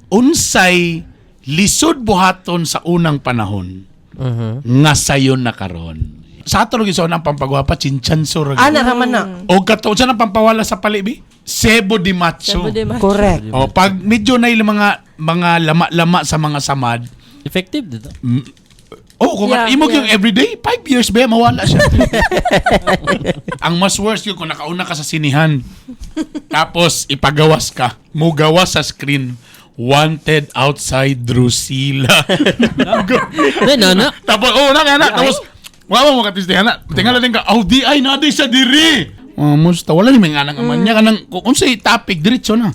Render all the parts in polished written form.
Unsay lisod buhaton sa unang panahon nga sayon na karon? Sa ato lagi sa unang pampagwapa, chinchanso ra. Ah, naraman na. O kato sa nang pampawala sa palibi? Sebo di macho. Sebo de macho. Correct. O pag medyo na yung mga lama-lama sa mga samad, Effective dito. Oh, kung imo yung everyday, 5 years ba, mawala siya. Ang mas worst yun kung nakauna ka sa sinihan. Tapos, ipagawas ka. Mugawas sa screen. "Wanted outside Drusilla." Ay, nana. Tapos, oh, na, na. Tapos, wala mo katisdihan na. Tingala din ka, "Oh, di ay, na di siya diri." Oh, musta, wala ni may nga nang aman niya. Kanang, kung sa'y topic, diretso na.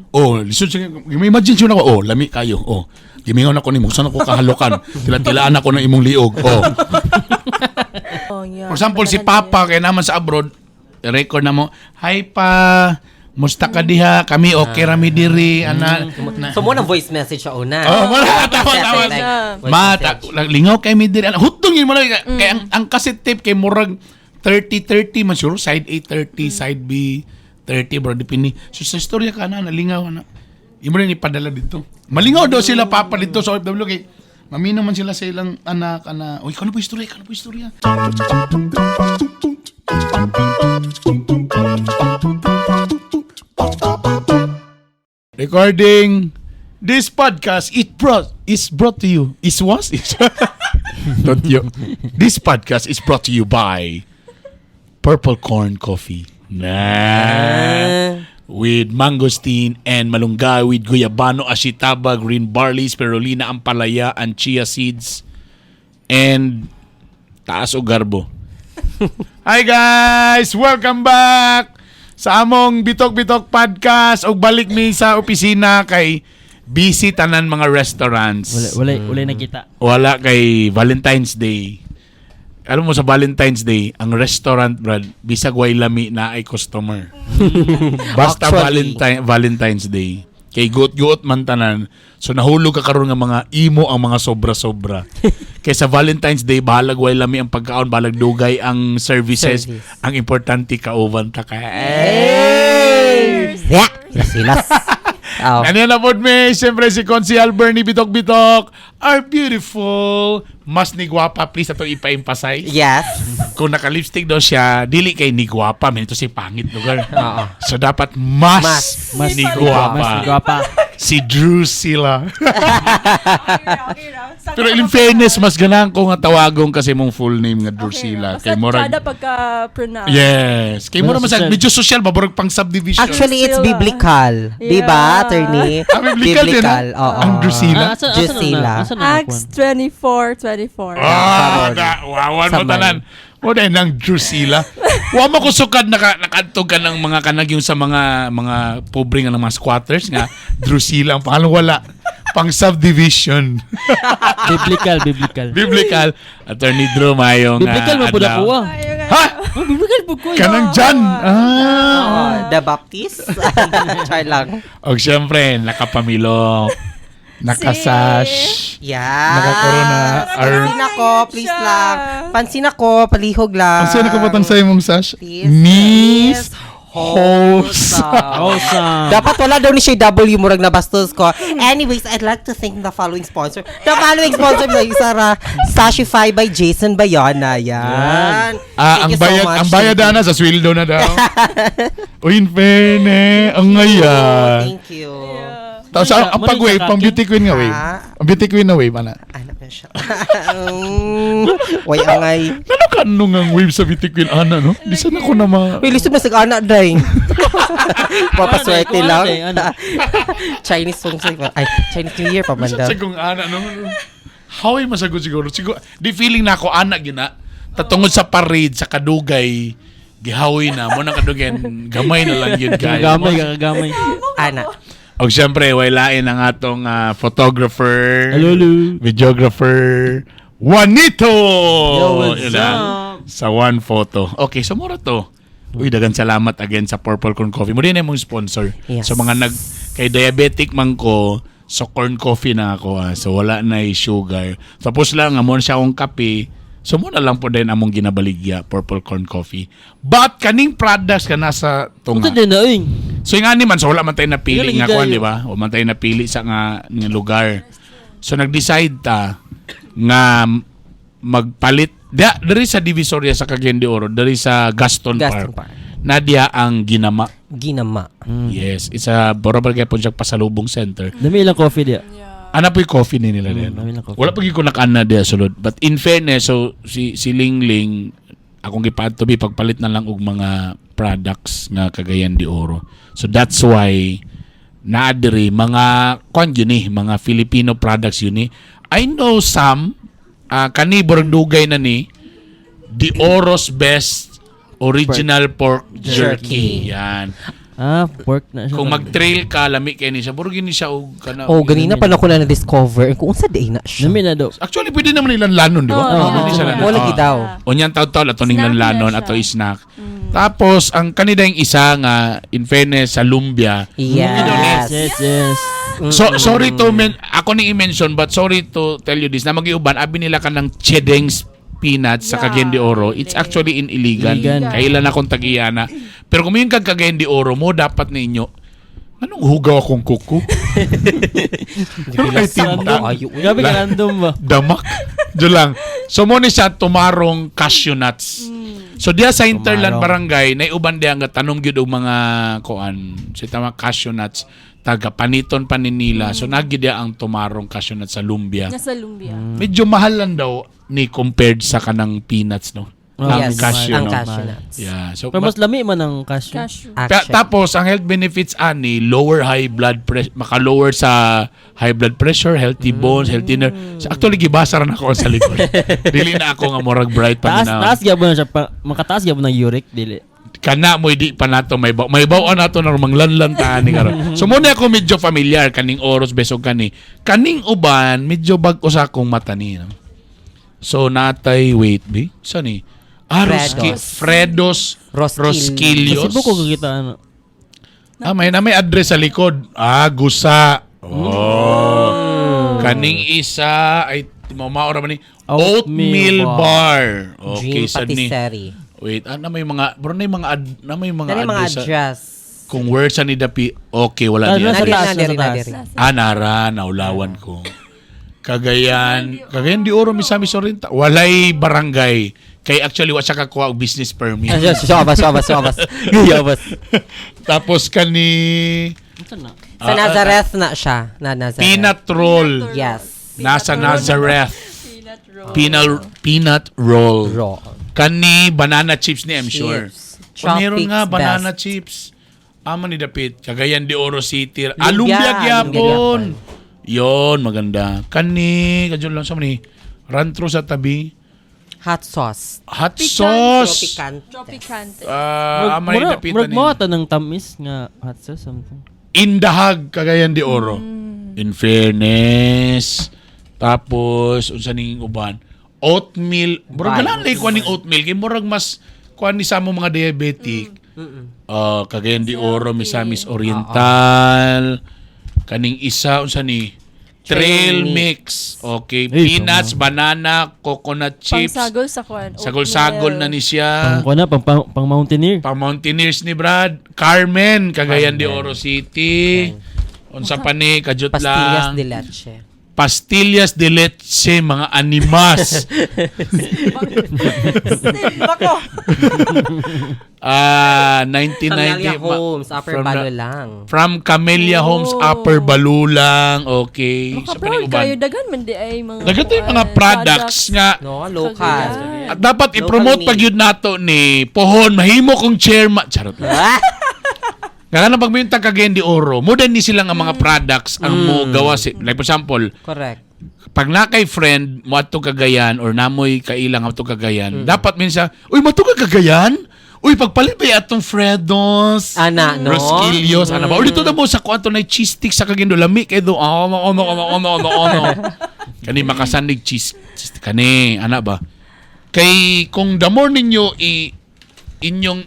Oh, lisod siya. Imagine siya na ko, "Oh, lami kayo. Oh, gimingaw na ko nimo, saan ako kahalokan? Tila-tilaan ako ng imong liog. Oh." Oh, yeah. For example, si Papa kay naman sa abroad, record na mo, "Hi pa, musta ka diha, kami okay rami diri," ana. Na, So mo na voice message siya una. Oh, wala, tama, tama. Like, voice Ma, message. lingaw kay mi diri. Ana, hutong yun mo lang. Kay ang cassette tape kay murag 30-30 man siguro, side A 30, side B 30, bro, depende. So sa istorya ka na, nalingaw na. Imo rin ipadala dito. Malingaw daw sila papa dito sa OFW kay mamino man sila sa ilang anak ana. "Uy, kano po istorya, kano po istorya?" Recording. This podcast it brought is brought to you. Is was is Don't you. This podcast is brought to you by Purple Corn Coffee. Nah. With mangosteen and malunggay with guyabano, ashitaba, green barley, spirulina, ampalaya, and chia seeds. And taas o garbo. Hi guys! Welcome back sa among Bitok Bitok Podcast og balik mi sa opisina kay busy tanan mga restaurants. Wala, wala, wala nakita. Wala kay Valentine's Day. Alam mo sa Valentine's Day, ang restaurant, Brad, bisag way lami na ay customer. Basta Actually. Valentine's Day. Kay guot-guot man tanan. So nahulog ka karon nga mga imo ang mga sobra-sobra. Kay sa Valentine's Day, bahalag way lami ang pagkaon, bahalag dugay ang services. Service. Ang importante kauban ta ka. Hey! Yeah, silas. Oh. Ano na po mi? Siyempre si Consi Alberni Bitok Bitok, our beautiful, mas ni gwapa, please ato ipa-emphasize. Yes. Kung naka-lipstick daw siya, dili kay ni gwapa, man ito si pangit lugar. Oo. So dapat mas, Mas. Mas ni gwapa. Mas gwapa. Si Drusilla. Okay ra. Sana Pero in ako fairness, mas ganahan ko nga tawagon kasi mong full name nga Okay ra. Drusilla. Basta Kay murag tsada pagka-pronounce. Yes. Kay murag mas Social. medyo social ba burag pang subdivision. Actually, it's Drusilla. biblical. Di ba, attorney? Ah, biblical din, ah? Oo. Ang Drusilla? Ah, asa Drusilla. na? Asa na? Acts 24:24. Ah, Sabon. na, wawan mo Sabay. tanan. Mo dahil ng Drusilla. Wa mo kusukad naka nakadto ka ng mga kanag yung sa mga pobre nga ng mga squatters nga Drusilla ang pangalan wala pang subdivision. Biblical, biblical. Biblical. Attorney Drew mayong Biblical man pud ako ah. Ayaw nga. Ha? Oh, biblical pud ko. eh. Kanang John. Ah. Oo, the Baptist? Char lang. Og syempre nakapamilok. Nakasash. Yeah. Nakakorona. Pansin ako, please Siya. lang. Pansin ako, palihog lang. Ang sino ka batang sa imong sash? Please. Miss Wholesome. Awesome. Dapat wala daw ni siya W, murag nabastos ko. Anyways, I'd like to thank the following sponsor. The following sponsor na Sarah Sashify by Jason Bayona. Yan. Ah, Thank ang you so bayad, much. ang bayad ana sa sweldo na daw. Uy, in fairness, ang ngaya. Thank you. Tapos ang pag-wave, pang beauty queen nga wave. Ah. Ang beauty queen na wave, ana. Anak na siya. Way angay. Ano ka nung ang wave sa beauty queen, ana, no? Bisan ako na ma... Uy, lisod na sa anak day. Papaswerte Ano, lang. ano, Chinese song sa ay Chinese New Year pa man Bisan daw. sa kong ana, no? How ay masagot siguro? Siguro, di feeling na ako, ana, gina. Tatungod sa parade, sa kadugay, gihawi na. Mo na kadugay, gamay na lang yun, guys. Kagamay, kagamay. Ana. Og syempre, way lain ang atong photographer, Hello, hello. videographer, Juanito! Yo, what's Yun na. up? Sa one photo. Okay, so mura to. Uy, dagan salamat again sa Purple Corn Coffee. Mo din mong sponsor. Yes. So mga nag kay diabetic man ko, so corn coffee na ako. Ah. So wala na sugar. Tapos lang amo na siya akong kape. So mao na lang po din among ginabaligya, Purple Corn Coffee. But kaning products ka nasa tunga. Ito din na oy. So yung ani man, so wala man tayo napili Galing nga kuan, kayo. di ba? Wala man tayo napili sa nga lugar. So nag-decide ta nga magpalit da diri sa Divisoria sa Cagayan de Oro, diri sa Gaston, Gaston Park. Park. Na diya ang Ginama. Ginama. Yes, it's a Borobal kay po siya pasalubong center. Dami ilang coffee diya. Ana po'y coffee ni nila din. Dami lang coffee. Wala pa gyud ko nakaana diya sulod. But in fairness, so si Ling Ling akong gipaadto bi pagpalit na lang og mga products nga Cagayan de Oro. So that's why naa diri mga kwan yun eh, mga Filipino products yun eh. I know some kani borag dugay na ni The Oro's Best Original Pork Jerky. Yan. Ah, pork na siya. Kung mag-trail ka, lami kay ni siya. Burog ni siya og kana. Oh, ganina pa na ko na na-discover. Kung unsa day na siya. Dami na do. Actually, pwede naman nilang lanon, di ba? Oo. Pwede siya lanon. Wala Ah. daw. Unyan taw-taw, ato ning Snack na lanlanon, siya. ato snack. Tapos, ang kanina yung isa nga, in fairness, sa lumbia. Yes. Yes. So, sorry to, ako ni i-mention, but sorry to tell you this, na mag-iuban, abi nila ka ng Chedeng's peanuts sa Cagayan de Oro. It's actually in Iligan. Iligan. Kailan akong tag-iyana. Pero kung yung kag Cagayan de Oro mo, dapat ninyo, anong hugaw akong kuko? Ano kay tinta? Ayo. Grabe ka random ba? Damak. Diyo lang. So mo ni siya tumarong cashew nuts. So diya sa Interland Tumarong. Barangay, naiuban diya nga tanom gyud og mga kuan, si tama cashew nuts taga paniton pa ni nila. So nagi diya ang tumarong cashew nuts sa Lumbia. Nasa lumbia. Medyo mahal lang daw ni compared sa kanang peanuts, no? Ang Yes, cashew, ang no? cashew nuts. Yeah. So Pero mas lami man ang cashew. Cashew. Actually. Tapos ang health benefits ani lower high blood pressure, maka-lower sa high blood pressure, healthy bones, healthy nerve. So, actually gibasa ra na ako sa likod. Dili na ako nga murag bright Taas, pa taas gyapon na siya. Pa, makataas gyapon ng uric, dili. Kana mo di pa nato may baw. May baw nato na manglanlan ta ani karon. So muna ako medyo familiar kaning oros besog kani. Kaning uban medyo bag-o sa akong mata ni. No? So natay wait bi. Sa ni? Ah, Fredos. Fredos Rosquillos. Rosquillos. Kasi ko kita ano. Ah, may address sa likod. Ah, gusa. Oh. Kaning isa ay mamaora man ni Oatmeal Oatmeal Bar. Okay, Dream sa ni. Patisserie. Wait, na may mga bro na may mga ad, na may mga Dali mga address. address. Kung where sa ni dapi. Okay, wala Ah, niya. nasa Nari, taas, nari, nasa taas. nari. Ah, nara, naulawan ko. Cagayan de Oro, Misamis Oriental. Walay barangay. Kay actually, wa siya kakuha og business permit. Sobas, sobas, sobas. Sobas. Tapos kani Unsa na? Sa Nazareth na siya. Na Nazareth. Peanut Roll. Yes. Nasa Nazareth. Peanut roll. Peanut roll. Raw. Kani banana chips ni I'm sure. Chips. Kung meron Tropics nga banana best. chips. Ama ni dapit Cagayan de Oro City. Ah, Lumbia, lumbia gyapon. lumbia. Yon, maganda. Kani kadyo lang sa ni rantro sa tabi. Hot sauce. Hot Picante. sauce. Tropicante. Tropicante. Ah, ama ni dapit Murag ani. mo ata ng tamis nga hot sauce something. Indahag Cagayan de Oro. In fairness. Tapos unsa ning uban? Oatmeal. Murag Bites. ganan lay kuan ning oatmeal kay murag mas kuan ni sa mo mga diabetic. Ah, Cagayan de Oro, Misamis Oriental. Kaning isa unsa ni Trail Trail mix. Okay, Ay, peanuts, banana, coconut chips. Pangsagol sa kwan. Sagol-sagol na ni siya. Pang kuan na pang mountaineer. Pang Mountaineers ni Brad. Carmen, Cagayan de Oro City. Unsa pa ni kajut Pastillas lang. de leche. Pastillas de leche, mga animas. Bako. Ah, 1990 Camellia Homes, Upper from Balulang. From Camellia Homes, Oh. Upper Balulang. Okay. Sa Makaproud pa ni kayo. uban. Dagan man di ay mga Dagan tayo mga kuwan, products nga. No, local. Cagayan. At dapat Local i-promote made. pag yun nato ni Pohon, mahimo kong chairman. Charot lang. Ah! Nga na pag may yung Cagayan de Oro, mo ni sila nga mga products ang mo gawa si, like for example, Correct. Pag na kay friend mo ato Cagayan or namoy kailang ato Cagayan, dapat minsan, uy, mato ka Cagayan? Uy, pagpalit ba yung atong Fredos? Ana, no? Rosquillos, ana ba? Or dito na mo sa kuanto na cheese stick sa Cagayan do lami kay do. Ano, ano, ano, ano, ano, ano. Kani makasandig cheese kani ana ba? Kay kung the more ninyo inyong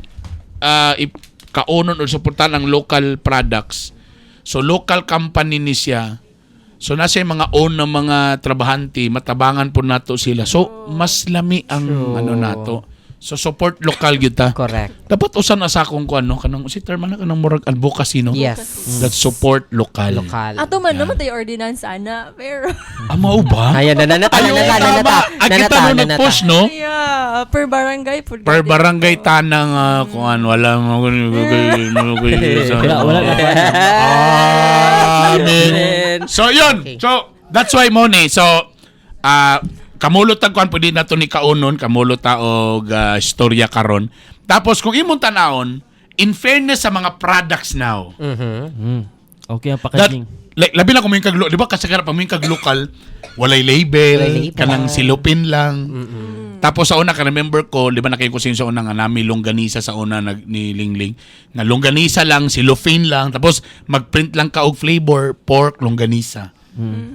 kaunon or suportahan ang local products. So local company ni siya. So nasa yung mga own ng mga trabahante, matabangan po nato sila. So mas lami ang ano nato. So support local gyud ta. Correct. Dapat usan na sa akong kuan no, kanang si term na kanang murag advocacy, no. Yes. That support local. Lokal. Ato man naman tayo ordinance ana, pero Ah, mao ba? Ayan, nananata, Ayun, nananata, tama. nananata. Ang kita no nag-push, no? Yeah, per barangay pud. Per barangay tanang kuan wala mo. Wala, wala na. Amen. So yun. Okay. So that's why mo ni. So kamulot tag kuan pwede na to ni kaunon, kamulot ta og istorya karon. Tapos kung imong tan-awon, in fairness sa mga products now, Okay ang that, packaging. Like, labi na kung may kag, di ba kasi pag may kag lokal, walay label, Walay label. Kanang silupin lang. Tapos sa una, ka-remember ko, di ba nakayo ko sa una nga nami longganisa sa una nag, ni Lingling. Nga longganisa lang, silupin lang, tapos magprint lang ka og flavor, pork, longganisa.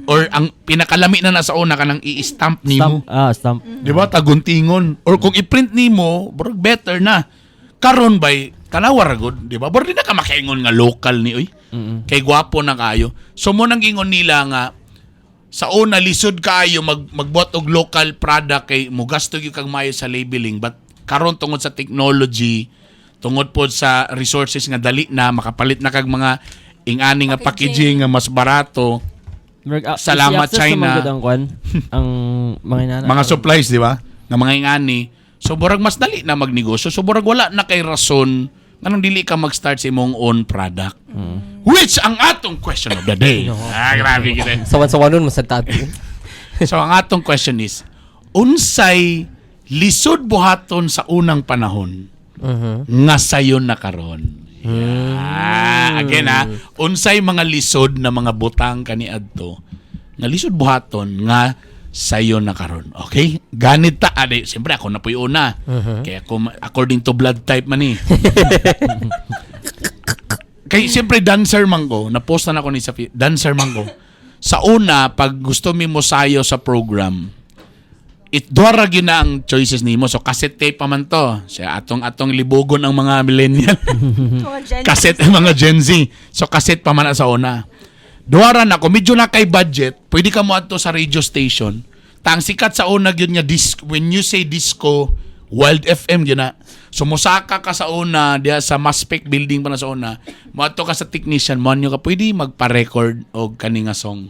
Or ang pinakalami na nasa una kanang i-stamp nimo. Stamp. Ah, stamp. Di ba? Taguntingon. Or kung i-print nimo, bro, better na. Karon bay tanawa ra gud, di ba? Bro, di na ka makaingon nga local ni oy. Kay gwapo na kayo. So mo nang ingon nila nga sa una lisod kaayo magbuhat og local product kay mugasto gyud kag maayo sa labeling, but karon tungod sa technology, tungod pod sa resources nga dali na makapalit na kag mga ingani nga packaging Packaging. nga mas barato. Murag, Salamat, easy access China. naman gud ang kwan. Ang mga inana. Mga supplies, di ba? Nga mga ingani. So burag mas dali na magnegosyo. So burag wala na kay rason nganong dili ka mag-start sa imong own product. Which ang atong question of the day. Ah, grabe kita. Sawan-sawanon mo sa tato. So ang atong question is, unsay lisod buhaton sa unang panahon nga sayon na karon? Ah, again ah, unsay mga lisod na mga butang kaniadto nga lisod buhaton nga sayon na karon. Okay? Ganit ta ade, siyempre ako na po'y una. Kaya ako, according to blood type man eh. Kay siyempre dancer man ko, na-post na ako ni sa dancer man ko. Sa una, pag gusto mi mo sayo sa program, it duha ra gyud na ang choices nimo. So cassette tape pa man to. Siya atong atong libugon ang mga millennial. Mga Gen Z. Cassette ang mga Gen Z. So cassette pa man na sa una. Duha ra na kung medyo na kay budget, pwede ka mo adto sa radio station. Tang sikat sa una gyud nga disc, when you say disco, Wild FM gyud na. So mosaka ka sa una diha sa Maspec building pa na sa una. Moadto ka sa technician, mo ka pwede magpa-record og kani nga song.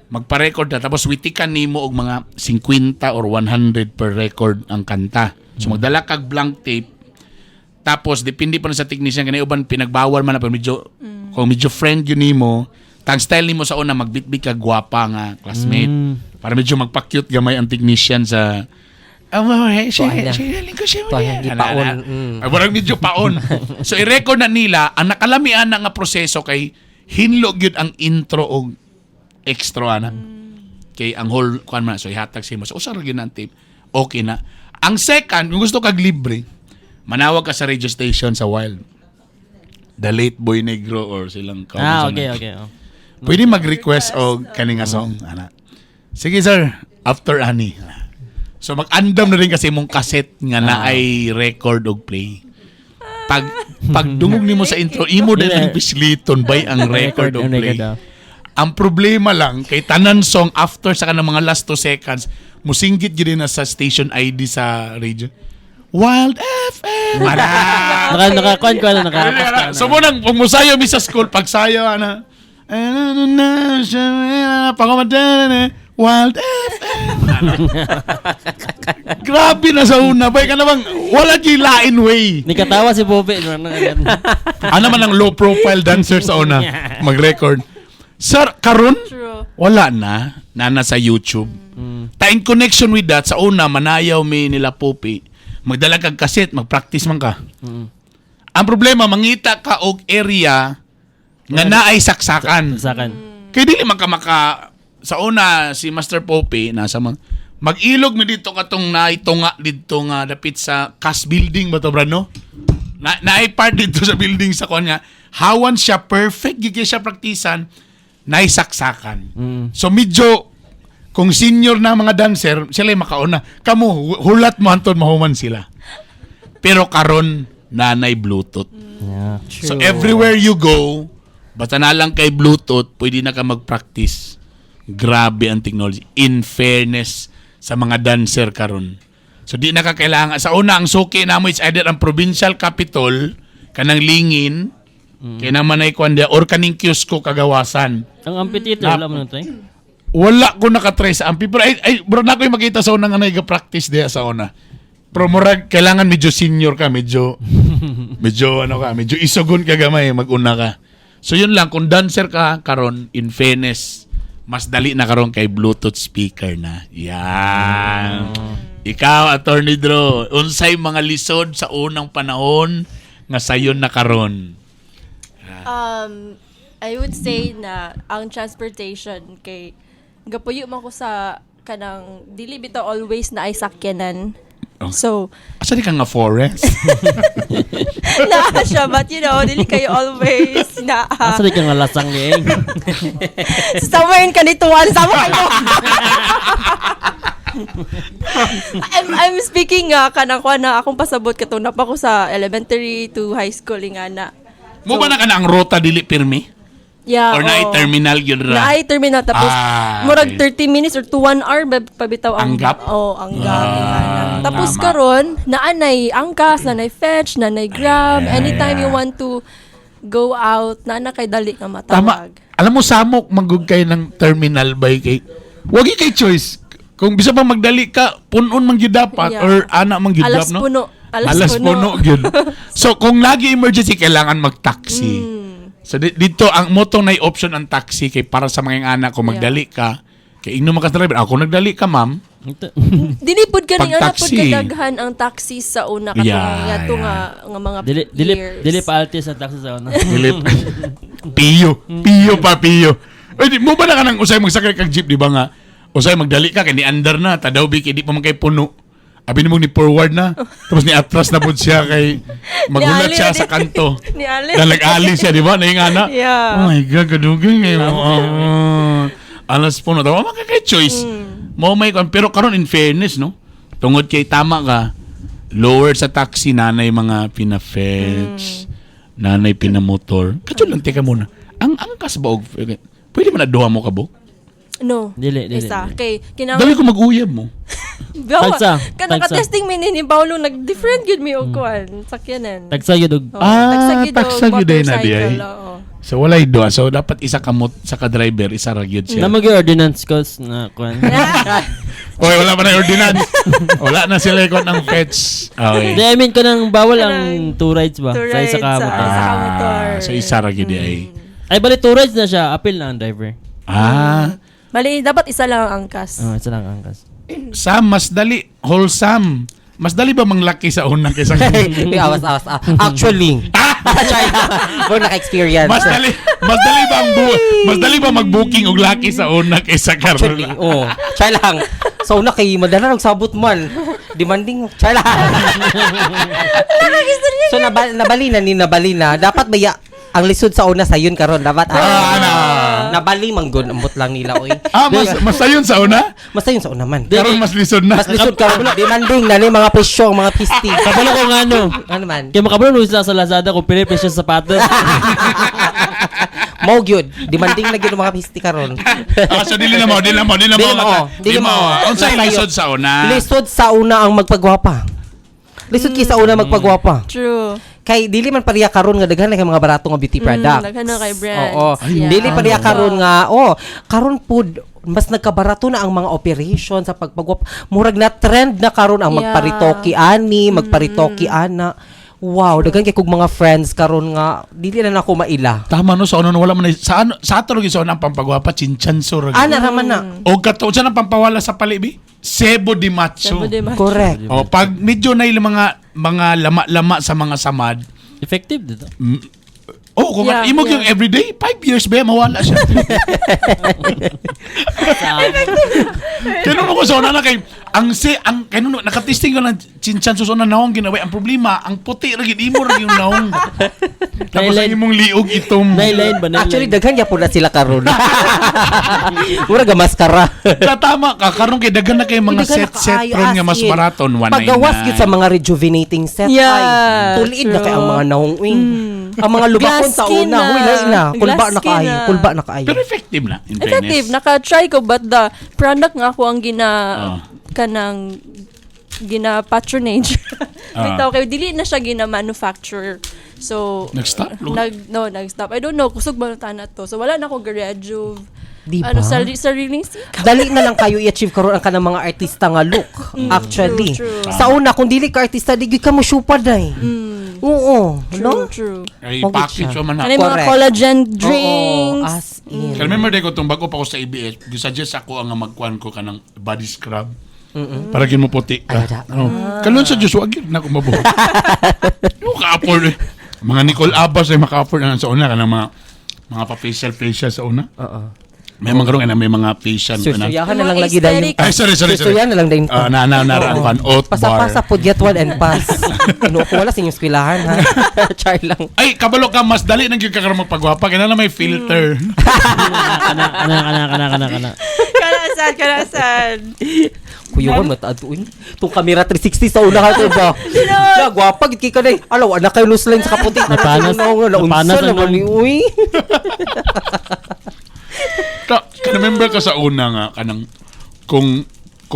Magpa-record na tapos witikan nimo og mga 50 or 100 per record ang kanta. So magdala kag blank tape, tapos depende pa na sa technician, kani uban pinagbawal man na, pero medyo kung medyo friend yun nimo, tang style nimo sa una magbitbit ka gwapa nga classmate para medyo magpa-cute gamay ang technician sa. Oh, hey, siya, Tuwan na. siya, lingko siya, Tuwan na, gipaon. Ay, warang medyo paon. So i-record na nila ang nakalamian na nga proseso kay hinlo gyud ang intro og extra ana. Kay ang whole kuan man, so ihatag sa imo. So usa ra gyud ang tape. Okay na. Ang second, kung gusto kag libre, manawag ka sa radio station sa Wild. The late Boy Negro or silang Ah, okay. Oh. Pwede mag-request og kani nga song ana. Sige sir, after ani. So mag-andam na rin kasi imong cassette nga naay record og play. Pag pagdungog nimo sa intro, imo din ang pisliton by ang record og Ang play. record, ah. Ang problema lang kay tanan song after sa kanang mga last 2 seconds, musinggit gyud na sa station ID sa radio. Wild FM. Ana. Naka naka kuan ko na naka. So mo nang kung musayo mi sa school pagsayo ana. Wild FM. Ano? Grabe na sa una. Bay ka namang wala gyud lain way. Ni katawa si Bobe no. Ano man ang low profile dancer sa una mag-record. Sir, karon True. wala na. Nana sa YouTube. Ta in connection with that, sa una, manayaw mi nila Popi. Magdala kag cassette, mag-practice man ka. Ang problema, mangita ka og area nga naay saksakan. Sakan. Kay dili man ka maka sa una si Master Popi nasa mang mag-ilog mi dito katong naitunga didto nga dapit sa cash building ba to, Brad, no? Na naay part dito sa building sa kuan nga hawan siya, perfect gyud kay siya praktisan, naay saksakan. So medyo kung senior na ang mga dancer, sila yung makauna. Kamo, hulat mo hantod mahuman sila. Pero karon nanay Bluetooth. Yeah. So everywhere you go, Basta na lang kay Bluetooth, pwede na ka mag-practice. Grabe ang technology. In fairness sa mga dancer karon. So di na ka kailangan. Sa una, ang suki namo is either ang provincial capital, kanang Lingin, kay naman ay kuan or kaning Kiusko kagawasan. Ang amphitheater, wala mo na try. Wala ko nakatry sa ampi. Pero ay, bro, na ko yung makita sa una nga nag-practice diya sa una. Pero murag, kailangan medyo senior ka, medyo, medyo ano ka, medyo isugon ka gamay, mag-una ka. So yun lang, kung dancer ka karon, in fairness, mas dali na karon kay Bluetooth speaker na. Yan. Ikaw, Attorney Drew, unsay mga lisod sa unang panahon nga sayon na karon? I would say na ang transportation kay gapuyo man ko sa kanang dili bitaw always na ay sakyanan. Oh. So, Asa di ka nga forest? naa siya, but you know, dili kayo always na. Asa di ka nga lasang ni eh. Somewhere in Kanituan, sama kayo. I'm speaking nga kanang kuan na akong pasabot katong napa ko sa elementary to high school nga na. Mo ba na ka na ang ruta dili pirmi? Yeah. Or naay oo. terminal yun ra? Naay terminal tapos murag okay. 30 minutes or to 1 hour pabitaw Ang gap? Oh, ang gap. Ah, Tapos tama. karon naanay angkas, naanay fetch, naanay Grab, anytime you want to go out, naa kay dali nga Tama. matawag. Alam mo, samok manggug kayo ng terminal by kay. Wag yun kay choice. Kung bisa pa magdali ka, punon man gyud dapat Yeah. or ana man gyud Alas dapat, no? puno. Alas Alas puno puno. gyud. So kung lagi emergency kailangan mag-taxi. So dito ang motong na option ang taxi kay para sa mga anak kung magdali ka, kay ingno man ka sa driver. Ako nagdali ka, ma'am. Ito. Dili pud kaning Pag ana pud taxi. kadaghan ang taxi sa una katong Yeah, yeah, yeah. nga nga mga Dili dili years. dili pa altis ang taxi sa una. Dili. Piyo. Piyo pa, piyo. Uy, di mo ba na ka nang usay magsakay kag jeep, di ba nga? Usay magdali ka, kay ni under na, tadaw bi, kay di pa man kay puno. Abi nimo ni forward na, tapos ni atras na pud siya kay magulat Ni-ali siya na sa din. kanto. Ni-ali. Na nag-ali siya, di ba? Naingana. Yeah. Oh my God, kadugay ngayon. Oh, alas puno. Tama, man kay choice. Mo may kwan. Pero karon in fairness, no? Tungod kay tama ka, lower sa taxi, nanay mga pina-fetch, nanay pinamotor. Kadyo lang, teka muna. Ang angkas ba og pwede man na duha mo ka bo? No. Dili, dili, Isa. dili. Kay kinang Dali ko mag-uyab mo. Bawa, Tagsa, kana tagsa. ka-testing mi ni Paolo nag-different gyud mi og kuan sakyanan. Tagsa gyud og Oo, Ah, tagsa gyud og tagsa gyud ay na di ay. motorcycle, oo. So walay duha. So dapat isa ka mot sa ka driver, isa ra gyud siya. Na mag ordinance cost na kuan. Oy, wala pa na yung ordinance. Wala na sila ikot ng fetch. Okay. Di, I mean ko nang bawal ang two rides ba Two sa isa ka rides, motor. sa motor. So isa ra gyud ay. Ay bali two rides na siya, appeal na ang driver. Ah, Bali dapat isa lang ang angkas. Oh, isa lang ang angkas. Sam, mas dali, wholesome. Mas dali ba manglaki sa unang kaysa Uy, awas, awas. Ah. Actually. China. Bro, naka-experience. Mas dali ba ang mas dali ba mag-booking og laki sa una kaysa Actually, karon? oh. Try lang. So, una kay madala ng sabot man. Demanding. Try lang. So, nabali na ni nabali na. Dapat ba ya, ang lisod sa una sayon karon dapat Ah, na. Nabali man gud ambot lang nila oy. Ah, mas sayon sa una? Mas sayon sa una man. Karon mas lisod na. Mas lisod karon demanding na ni mga presyo ang mga pisti. Kabalo ko nga no. Ano man? Kaya makabalo no sila sa Lazada kung pili presyo sa sapatos. Mao gyud, demanding na gyud ang mga pisti karon. Ah, so dili na mo, dili na mo, dili na mo. Dili mo, Dili dili mo. mo. Unsay Sayo. lisod sa una? Lisod sa una ang magpagwapa. Lisod kay sa una magpagwapa. True. Kay dili man pareha karon nga daghan na kay mga barato nga beauty products. Daghan na kay brands. Oo. Yeah. Dili pareha karon nga oh, karon pud mas nagkabarato na ang mga operation sa pagpagwapa. Murag na trend na karon ang magparitoki ani, magparitoki ana. Wow, daghan kay kog mga friends karon nga dili na nako maila. Tama no, sa una no, wala man sa ano sa ato ra gyud sa una ang pampagwapa chinchanso ra gyud. Ana raman na. O kato sa nang pampawala sa palibi? Sebo di macho. Sebo de macho. Correct. O pag medyo na yung mga lama-lama sa mga samad, Effective dito. Oh, kung imo yung everyday, 5 years ba mawala siya. Kaya ko sa una na kay ang si ang kaya nakatesting ko ng chinchan sa una naong ginaway ang problema, ang puti ra gid imo ra gyud yung naong. Tapos ang Nailine. imong liog itom. Nine ba? Nine Actually line. daghan gyapon na sila karon. Murag ga maskara. Tatama ka karon kay daghan na kay mga Daghan na set-set kaayo, ron nga as mas in. maraton 199. Pagawas gyud sa mga rejuvenating set Yeah, ay tuliid na kay ang true. mga naong uy. Ang mga lubakon Glass sa skin una, na. huy lain na. Kulba Glass na skin kaayo, na. kulba na kaayo. Pero effective na, in Effective. fairness. Naka-try ko but the product nga ako ang gina kanang gina patronage. Bitaw kay dili na siya gina manufacture. So Nag-stop? Nag no, nag-stop. I don't know kusog ba na to. So wala na ko rejuve. Di Ano ba? sariling sikap. Dali na lang kayo i-achieve karon ang kanang mga artista nga look. Actually. True, true. Sa una kung dili ka artista di gyud ka mo syupa day. Oo, True, no? true. Ay, Pagod package siya. man na. Ano yung mga Correct. collagen Oo, drinks. as in. Kaya remember day ko itong bago pa ko sa ABS, gisuggest ako ang magkuhan ko kanang body scrub. Para gin mo puti ka. Ay, da. Oh. Kalon sa Diyos, wag yun na ako mabuhat. Yung ka-afford eh. Mga Nicole Abbas ay maka-afford na sa una kanang mga pa-facial facial sa una. Oo. May mga karon may mga facial na. Sursuryahan na Mga lang lagi dayon. aesthetic. Ay, sorry, sorry, sorry. Sursuryahan na lang dayon. Ah, na na na Oo. kan oat bar. Pasa-pasa po get one and pass. Ino ko wala sa inyong eskwelahan ha. Char lang. Ay, kabalo ka mas dali nang gyud ka karon magpagwapa kay na may filter. Kana kana kana kana kana kana. Karasan, karasan. Kuya ko mataad uy. Tung camera 360 sa una ka to ba. Ya gwapa gid kay kanay. Alaw anak kayo loose line sa kaputi. Napanas- Naunsa napanas ang naman ni uy. Ka, remember ka sa una nga kanang kung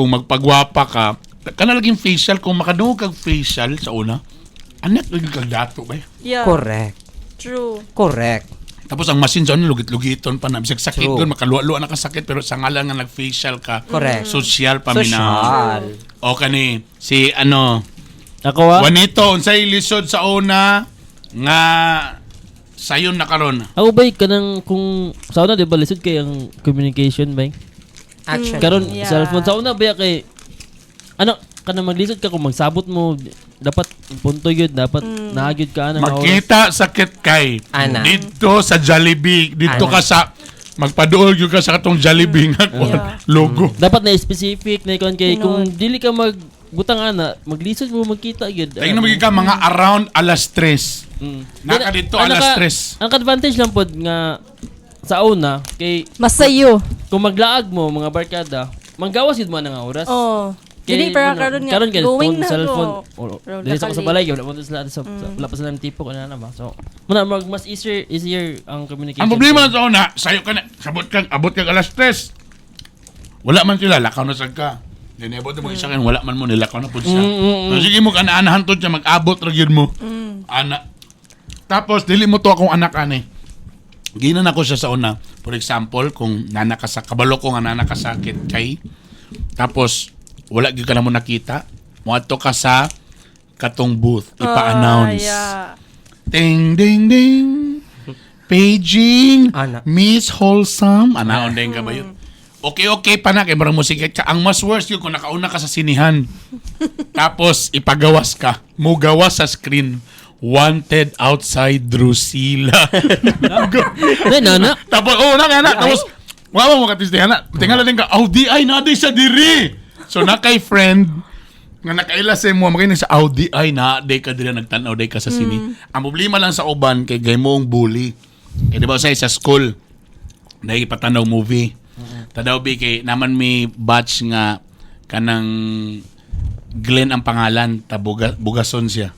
magpagwapa ka, kana laging facial kung makadungog kag facial sa una, anak lagi kag dato ba? Yeah. Correct. True. Correct. Tapos ang machine sa una lugit-lugiton pa na bisag sakit True. doon makaluwa-luwa na ka sakit pero sa ngalan nga nag-facial ka. Correct. Social pa mina. Social. O kani si ano Ako ah. Juanito unsay lisod sa una nga sayon na karon. Ako ba kanang kung sa una di ba lisod kay ang communication ba? Actually. Karon cellphone sa una ba kay ano kanang maglisod ka kung magsabot mo dapat punto gyud dapat naa gyud ka ana nga oras. Makita sakit kay Ana. dito sa Jollibee, dito Ana. ka sa magpaduol gyud ka sa katong Jollibee nga kuwan, logo. Dapat na specific na ikaw kay Tinuod. kung dili ka mag butang ana maglisod mo magkita gyud. Tingnan mo gyud ka mga around alas 3. Naka dito Ang alas naka- 3. Ang advantage lang pod nga sa una kay Masayo. kung maglaag mo mga barkada, manggawas gid mo ana nga oras. Oh. Kay, Dili para ano, karon nga karon kay going phone, na cellphone. ko. O, Round dili sa ko sa nakali. balay, wala pa sila wala pa sila ng tipo kana na ba. So, muna mag mas easier easier ang communication. Ang problema lang sa una, sayo ka na, sabot kang, abot kang alas 3. Wala man sila, lakaw na sad ka. Then abot mo isa kan wala man mo nilakaw na pud siya. So, sige mo kananahan to siya mag-abot ra gyud mo. Ana. Tapos dili mo to akong anak ani. Ginan ako siya sa una. For example, kung nana ka sa kabalo ko nga nana ka sakit kay tapos wala gyud ka na mo nakita, moadto ka sa katong booth ipa-announce. Ah, yeah. Ding ding ding. Paging Ana. Miss Wholesome. Ana on ka ba yun? Okay, okay pa na kay marang musika ka. Ang mas worst yun kung nakauna ka sa sinihan. Tapos ipagawas ka. Mugawas sa screen. Wanted outside Drusilla. Nay nana. Tapos, oh, na, na, Tapos, wala mo katistihan na. Tingala din ka, Audi ay na siya diri. So, na kay friend, nga nakaila sa imo, makinig sa Audi ay na, day ka diri, nagtanaw day ka sa sini. Ang problema lang sa uban, kay gay mo ang bully. Kay di ba sa school, nagipatanaw movie. Tadaw bi kay naman may batch nga kanang Glenn ang pangalan, ta Bugason siya.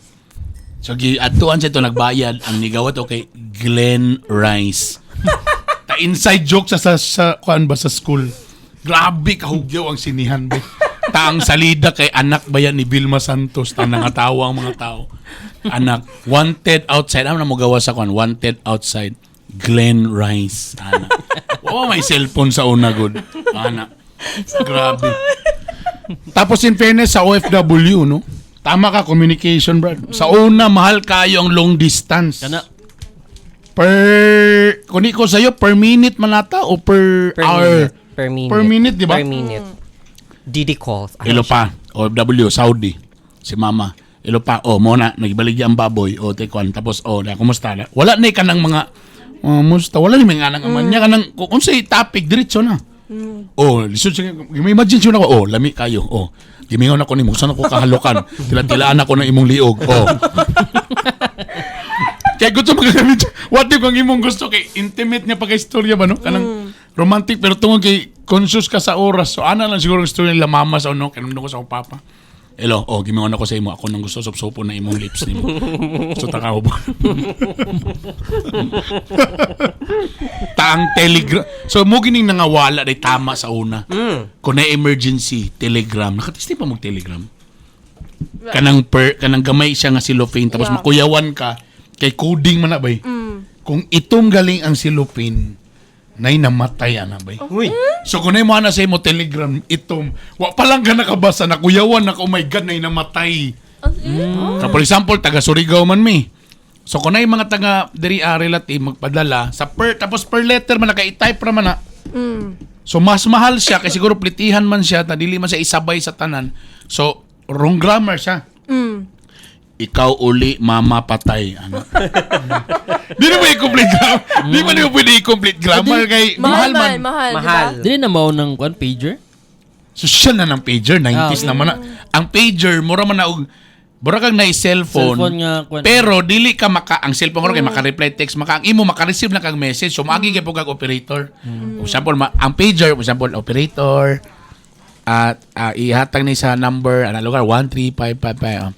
So giadtuan siya to nagbayad ang nigawa to kay Glenn Rice. Ta inside joke sa kuan ba sa school. Grabe kahugyaw ang sinihan ba. Ta ang salida kay anak ba yan ni Vilma Santos ta nangatawa ang mga tao. Anak wanted outside. Ano na mo gawa sa kuan? Wanted outside. Glenn Rice. Anak. Oh, may cellphone sa una good. Anak. Grabe. Tapos in fairness sa OFW, no? Tama ka, communication, Brad. Sa una, mahal kayo ang long distance. Kana Per, kung di ko sa'yo, per minute man ata o per, Per hour? minute. Per minute. Per minute, di ba? Per minute. DD calls. Ano Ilo siya? pa, OFW, Saudi. Si mama. Ilo pa, oh, mo na, nagbaligya ang baboy, o, tekwan, tapos, oh, na, kumusta na? Wala na ka ng mga, oh, musta, wala ni mga nang aman niya, kanang, kung sa'y topic, diretso na. Oh, lisod siya, imagine siya na ko, oh, lami kayo, oh, gimingaw na ko nimo, saan ako kahalokan, tila-tilaan ako ng imong liog, oh. Kaya gusto magagamit. What if ang imong gusto kay intimate nga pagka-istorya ba no? Kanang romantic pero tungod kay conscious ka sa oras. So ana lang siguro ang istorya nila mama sa ano, kanang ko sa akong papa. Hello, oh, gimingon ako sa imo. Ako nang gusto supsupon na imong lips nimo. So takaw ba? Taang telegram. So mo gining nangawala day tama sa una. Kung na emergency telegram, nakatisti pa mo telegram. Kanang per kanang gamay siya nga cellophane tapos makuyawan ka kay coding man na bay. Kung itong galing ang cellophane, nay namatay ana bay. Uy. So kung mo na sa imo telegram itom, wa pa lang ka nakabasa nakuyawan na ka, oh my God, nay namatay. As in? So, for example, taga Surigao man mi. So kung na mga taga diri relative magpadala sa per tapos per letter man naka-type ra man na. So mas mahal siya kay siguro plitihan man siya na dili man siya isabay sa tanan. So wrong grammar siya. Ikaw uli mama patay ano. Di na mo i-complete grammar. Di man mo pwede i-complete grammar kay Mahal mahal man. man, mahal, Mahal. diba? Dili na mao ng kuan pager. So siya na ng pager, 90s naman na. Ang pager, mura man na og mura kang na cellphone. Cellphone nga kuan. Pero dili ka maka ang cellphone karon kay maka-reply text, maka ang imo maka-receive na kag message. So maagi kay pug kag operator. For example, ang pager, for example, operator at ihatag ni sa number ana lugar 13555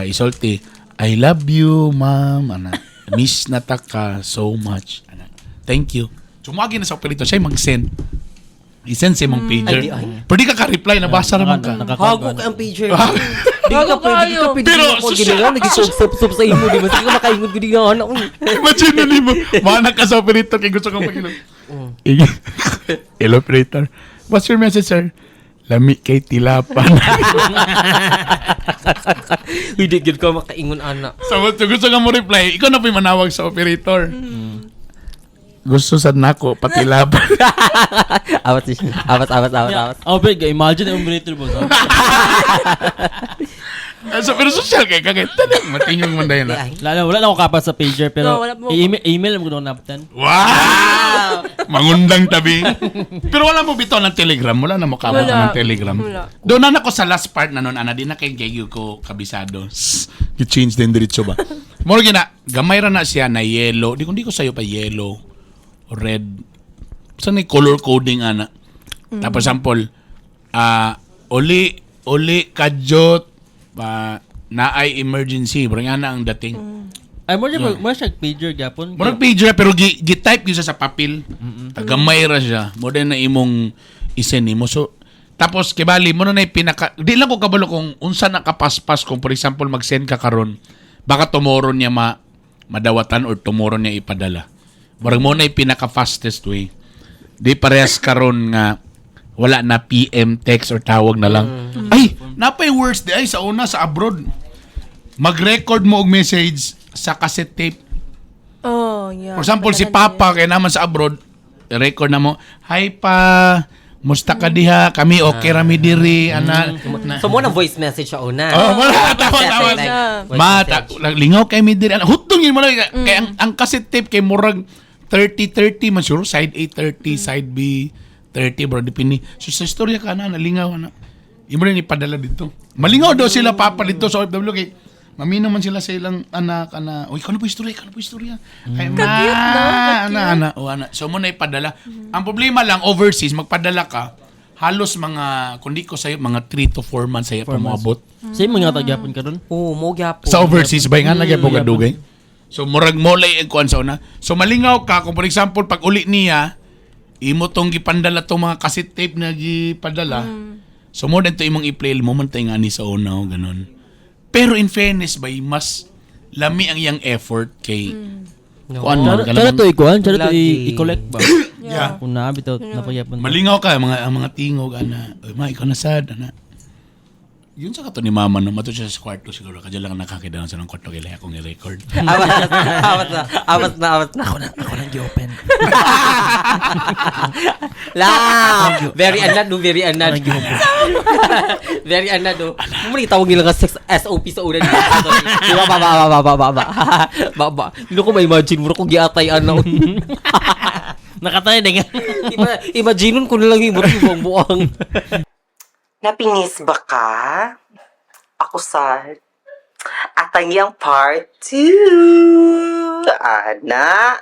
isulti I love you, ma'am. Ana, miss na ta ka so much. Ana, thank you. So maagi na sa operator siya mag-send. I-send sa imong pager. Ay, di, ay. Pero di ka ka-reply, nabasa naman ka. Hago ka ang pager. Di ka Hago pwede, di ka kayo. pwede. Pero, Pero, ginawa, nag-sup-sup sa imo, di ba? Sige ka makaingon gud nga anak. Imagine na nimo, maanak ka sa operator kay gusto kang pakilom. Hello, operator. What's your message, sir? Lami kay tilapan. Uy, di gud ka makaingon anak. So, gusto ka mo reply, ikaw na po'y manawag sa operator. Gusto sad nako patilapan. Awas, awas, awas, awas, awas. Oh, pero imagine ang operator mo. So, pero social kay kagay talang matingog man dayon na. Ay. Wala na ako kapat sa pager pero No, wala po. email email mo ko naptan. Wow! Mangundang tabi. Pero wala mo bitaw ng Telegram, wala na mo kabot Wala. ng Telegram. Wala. Doon na ako sa last part na nun, ana di na kay Gayo ko kabisado. You change din diretso ba? Moro gina, gamay ra na siya na yellow. Di ko sayo pa yellow, red. Sa ni color coding ana. Tapos sample, uli uli kadyot pa naay emergency, bro nga na ang dating. Ay mo siya mo siya pager gyapon. Murag pager pero gi-type gyud siya sa papel. Tagamay ra siya. Mo din na imong isend nimo. So tapos kibali mo na na pinaka di lang ko kabalo kung unsa na kapaspas kung for example mag-send ka karon baka tomorrow niya madawatan or tomorrow niya ipadala. Murag mo na pinaka fastest way. Di parehas karon nga wala na PM text or tawag na lang. Ay, napay worst di ay sa una sa abroad. Mag-record mo og message sa cassette tape. Oh, yeah. For example, si Padala Papa kay naman sa abroad, record na mo, "Hi pa, musta ka diha? Kami okay ra mi diri." Ana. So mo na voice message sa una. Oh, wala tawa tawa. Like, voice Ma, ta, message. lingaw kay mi diri. Ana, hutong yun mo lang. Kay ang cassette tape kay murag 30-30 man siguro, side A 30, side B 30 bro, depende. So sa istorya ka na, nalingaw na. Imo rin ipadala dito. Malingaw daw sila papa dito sa OFW kay mamino man sila sa ilang anak ana. Uy, kano po istorya, kano po istorya. Ay, ma, Ka-cute, no? Ka-cute. ana, ana, o ana. So mo na ipadala. Ang problema lang overseas magpadala ka halos mga kundi ko sa'yo mga 3 to 4 months sa'yo pa moabot. Same mga tagyapon karon. Oo, mo gyapon. Sa overseas ba nga nagyapon ka dugay? So murag molay ang kuan sa una. So malingaw ka kung for example pag uli niya imo tong gipandala tong mga cassette tape na gipadala. So mo to imong i-play mo man tay nga ni sa una o ganun. Pero in fairness bay mas lami ang iyang effort kay No. kuan man Charo charo to ikuan, charo to Lagi. i-collect ba. Yeah. Kung naa bitaw napagyapon. Malingaw ka mga ang mga tingog ana. Oy, ma ikaw na sad ana. Yun sa kato ni mama no mato siya sa kwarto siguro kadya lang nakakita sa ng kwarto kay lahi akong i-record. Awas na, awas na, awas na, awas na. Ako nang gi-open. La, very anad no, very anad. Very anad no. Mo ni tawag nila nga sex SOP sa una dito. Di ba ba ba ba ba ba ba. Ba ba. Hindi ko ma-imagine mo kung giatay ano. Nakatay na nga. Imagine ko na lang yung buang buang. Napinis ba ka? Ako sad. At ang iyang part 2. Ana.